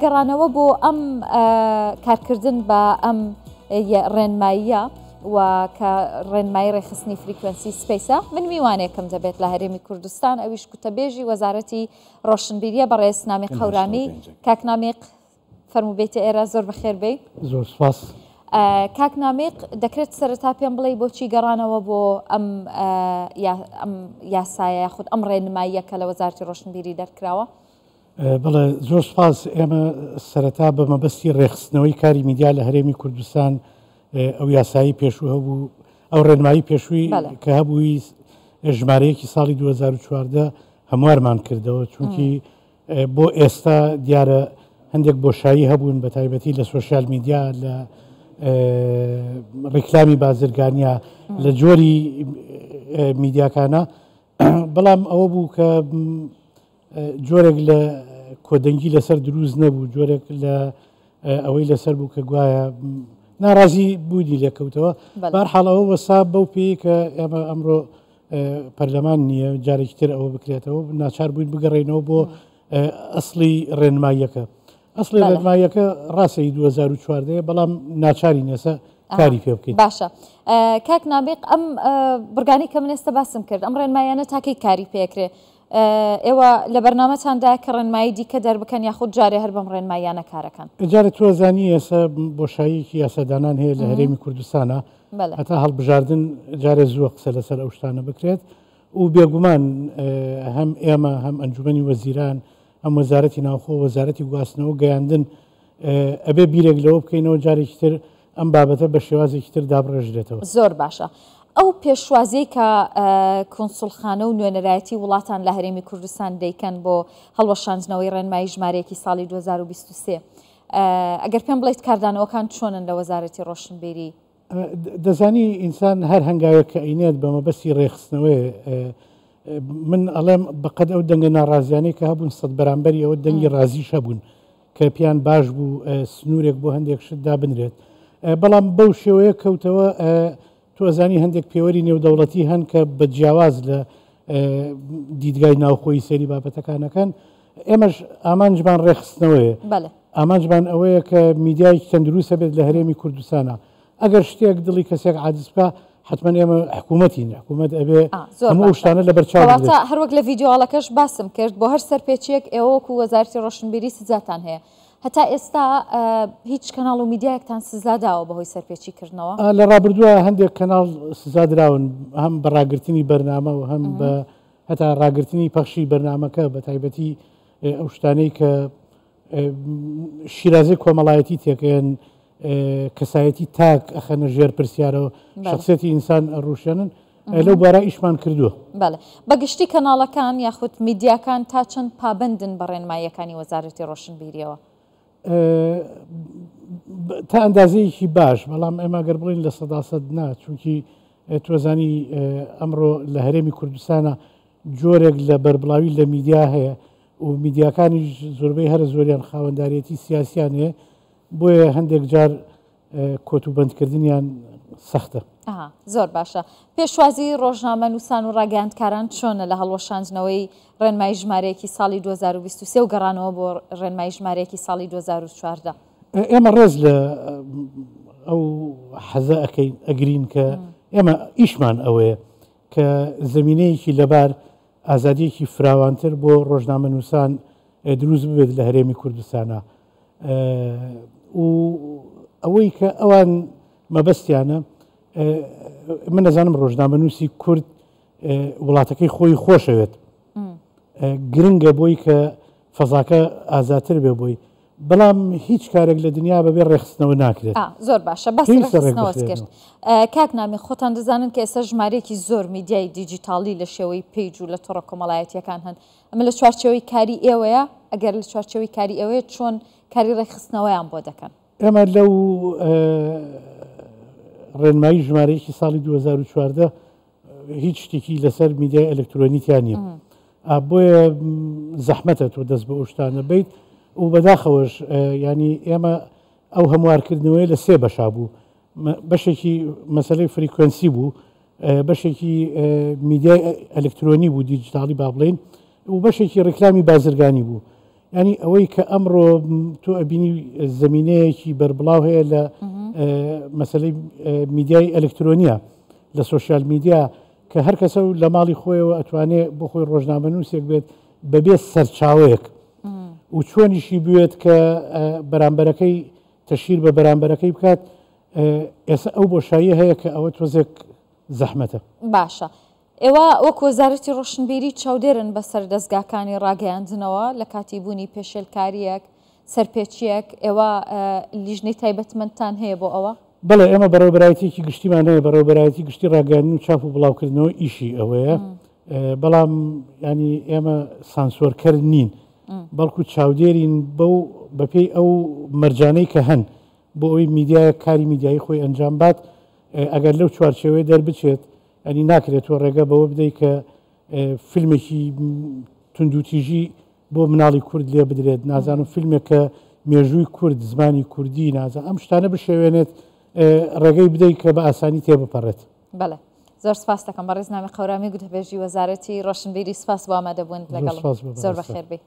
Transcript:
گەڕانەوە بۆ ئەم کارکردن بە ئەم ڕێنماییە و کە ڕێنمایی ڕێکخستنی frequency space ە، من میوانێکم دەبێت لە هەرێمی کوردستان، ئەویش گوتەبێژی وەزارەتی ڕۆشنبیریە بەڕێز نامیق هەورامی. کاک نامیق فەرموو بێیتە ئێرە، زۆر بەخێر بێی. زۆر سوپاس. کاک نامیق دەکرێت سەرەتا پێم بڵێی بۆچی گەڕانەوە بۆ ئەم ئەم یاسایە یاخود ئەم ڕێنماییە کە لە وەزارەتی ڕۆشنبیری دەرکراوە؟ بەڵێ زۆر سوپاس. ئێمە سەرەتا بە مەبەستی ڕێکخستنەوەی کاری میدیا لە هەرێمی کوردستان ئەو یاسایی پێشوو هەبوو، ئەو ڕێنمایی پێشووی کە هەبووی ژمارەیەکی ساڵی 2014 هەموارمان کردەوە، چونکی بۆ ئێستا دیارە هەندێک بۆشایی هەبوون بە تایبەتی لە سۆشیال میدیا، لە ڕیکلامی بازرگانیا، لە جۆری میدیاکانە، بەڵام ئەوە بوو کە جۆرێک لە کۆدەنگی لەسەر دروست نەبوو، جۆرێک لە ئەوەی لەسەر بوو کە گوایە ناڕازی بوونی لێکەوتەوە. بارحاڵ ئەوە وەسا بەو پێی کە ئێمە ئەمڕۆ پەرلەمان نییە جارێکی تر ئەوە بکرێتەوە، ناچار بووین بگەڕێینەوە بۆ ئەسڵی ڕێنماییەکە. ئەسڵی ڕێنماییەکە ڕاستە 2014 بەڵام ناچاری نێسە کاری پێ بکەین. باشە کاک نامیق، ئەم بڕگانی کە من ئێستا باسم کرد، ئەم ڕێنماییانە تاکەی کاری پێکرێ؟ ئێوە لە بەرنامەتاندا کە ڕێنمایی دیکە دەربکەن یاخود جارێ هەر بەم ڕێنماییانە کارەکەن؟ جارێ تۆ زانی ئێستا بۆشاییەکی یاسادانان هەیە لە هەرێمی کوردستانە، هەتا هەڵبژاردن جارێ زووە قسە لەسەر ئەو شتانە بکرێت و بێگومان هەم ئێمە هەم ئەنجومەنی وەزیران هەم وەزارەتی ناوخۆ وەزارەتی گواستنەوە گەیاندن ئەبێ بیرێک لەوە بکەینەوە جارێکی تر ئەم بابەتە بە شێوازێکی تر دابڕێژرێتەوە. زۆر باشە. ئەو پێشوازیەی کە کونسوڵخانە و نوێنەرایەتی وڵاتان لە هەرێمی کوردستان دەیکەن بۆ هەڵوەشاندنەوەی ڕێنمایی ژمارەیەکی ساڵی 2023، ئەگەر پێم بڵێیت کاردانەوەکان چۆنن لە وەزارەتی ڕۆشنبیری؟ دەزانی ئینسان هەر هەنگاوێک کە ئەینێت بە مەبەستی ڕێکخستنەوەی، من ئەڵێم بەقەد ئەو دەنگە ناڕازیانەی کە هەبوون سەد بەرامبەری ئەوە دەنگی ڕازیش هەبوون کە پێیان باش بوو سنوورێک بۆ هەندێک شت دابنرێت، بەڵام بەو شێوەیە کەوتەوە. تۆ ئەزانی هەندێک پێوەری نێودەوڵەتی هەن کە بە جیاواز لە دیدگای ناوخۆی سەیری بابەتەکانەکەن. ئێمەش ئامانجمان ڕێکخستنەوەیە، ئامانجمان ئەوەیە کە میدیایەکی تەندروست هەبێت لە هەرێمی کوردستانە. ئەگەر شتێک دڵی کەسێک عاجز بکا، حتمما ئێمە حکوومەتین، حکوومەت ئەبێ هەموو ئەو شتانە لەبەر چاو بگرێت. کەواتە هەروەک لە ڤیدیۆڵەکەش باسم کرد، بۆ هەر سەرپێچییەک ئێوە وەکو وەزارەتی ڕۆشنبیری سزاتان هەیە. هەتا ئێستا هیچ کەناڵ و میدیایەکتان سزا داوە بەهۆی سەرپێچی کردنەوە؟ لە ڕابردووە هەندێک کەناڵ سزا دراون، هەم بە ڕاگرتنی بەرنامە و هەم بە هەتا ڕاگرتنی پەخشی بەرنامەکە، بە تایبەتی ئەو شتانەی کە شیرازەی کۆمەڵایەتی تێکەیەن، کەسایەتی تاک ئەخەنە ژێر پرسیارەوە، شخصێتی ئینسان ڕوشێنن، لەو بارە ئیشمان کردووە. بەڵێ بە گشتی کەناڵەکان یاخود میدیاکان تا چەند پابەندن بە ڕێنماییەکانی وەزارەتی ڕۆشنبیریەوە؟ تا ئەندازەیەکی باش، بەڵام ئێمە گەر بڵین 100% نا، چونکی تۆزانی ئەمڕۆ لە هەرێمی کوردستانە جۆرێک لە بەربڵاوی لە میدیا هەیە و میدیاکانیش زۆربەی هەرە زۆریان خاوەنداریەتی سیاسیان هەیە، بۆیە هەندێک جار کۆت و بەندکردنیان سەختە. زۆر باشە. پێشوازی ڕۆژنامەنووسان و ڕاگەیاندکاران چۆنە لە هەڵوەشاندنەوەی ڕێنمایی ژمارەیەکی ساڵی 2023 و گەڕانەوە بۆ ڕێنمایی ژمارەیەکی ساڵی 2014؟ ئێمە ڕێز لە ئەو حەزە ئەکەین ئەگرین کە ئێمە ئیشمان ئەوەیە کە زمینەیەکی لەبار ئازادیەکی فراوانتر بۆ ڕۆژنامەنووسان دروست ببێت لە هەرێمی کوردستانە و ئەوەی کە ئەوان مەبەستیانە، من نەزانم ڕۆژنامەنووسی کورد وڵاتەکەی خۆی خۆشەوێت، گرنگە بۆی کە فەزاکە ئازاتر بێ بۆی، بەڵام هیچ کارێک لە دنیا بەبێ ڕێکخستنەوە ناکرێت. زۆر باشە باسی ڕێکخستنەوەت کرد کاک نامی، خۆتان دەزانن کە ئێستا ژمارەیەکی زۆر میدیای دیجیتاڵی لە شێوەی page و لە تۆڕە کۆمەڵایەتییەکان هەن، ئەمە لە چوارچێوەی کاری ئێوەیە؟ ئەگەر لە چوارچێوەی کاری ئێوەیە چۆن کاری ڕێکخستنەوەیان بۆ دەکەن؟ ئێمە لەو ڕێنمایی ژمارەیەکی ساڵی 2014 هیچ شتێکی لەسەر میدیای ئەلکترۆنی تیا نییە، بۆیە زەحمەتە تۆ دەست بە ئەو شتانە بیت و بەداخەوەش ینی ئێمە ئەو هەموارکردنەوەی لە سێ بەشا بوو، بەشێکی مەسلەی frequency بوو، بەشێکی میدیای ئەلکترۆنی بوو دیجیتاڵی با بڵین و بەشێکی ڕیکلامی بازرگانی بوو. ینی ئەوەی کە ئەمڕۆ تۆ ئەبینی زمینەیەکی بەربڵاو هەیە لە مەسلەی میدیای ئەلکترۆنیە لە سوسیال میدیا کە هەر کەسە و لە ماڵی خۆیەوە ئەتوانێ بۆ خۆی ڕۆژنامەنووسێک بێت بەبێ سەرچاوەیەک و چۆنیشی بوێت کە بەرامبەرەکەی تەشیر بە بەرامبەرەکەی بکات ئێستا ئەو بۆشاییە هەیە کە ئەوە تۆزێک زەحمەتە. باشە ئێوە وەک وەزارەتی ڕۆشنبیری چاودێرن بەسەر دەزگاکانی ڕاگەیاندنەوە لە کاتی بوونی پێشێلکارییەک، سەرپێچییەک، ئێوە لیژنەی تایبەتمەندتان هەیە بۆ ئەوە؟ بەڵێ ئێمە بەڕێوەبەرایەتییەکی گشتیمان هەیە، بەڕێوەبەرایەتی گشتی ڕاگەیاندن و چاپ و بڵاوکردنەوە ئیشی ئەوەیە، بەڵام ینی ئێمە سانسۆرکەر نین، بەڵکو چاودێرین بەو بەپێی ئەو مەرجانەی کە هەن بۆ ئەوەی میدیایەک کاری میدیایی خۆی ئەنجام بات، ئەگەر لەو چوارچێوەیە دەربچێت ئەنی ناکرێت تۆ ڕێگە بەوە بدەیت کە فیلمێکی توندوتیژی بۆ مناڵی کورد لێ بدرێت نازانم فیلمێک کە مێژووی کورد زمانی کوردی نازان ئەم شتانە بشێوێنێت ڕێگەی بدەیت کە بە ئاسانی تێبپەڕێت. بەڵێ زۆر سپاس دەکەم بەڕێز نامی قەورامی گوتەبێژی وەزارەتی ڕۆشنبیری سپاس بۆ ئامادەبوونت لەگەڵم زۆر بەخێربێی.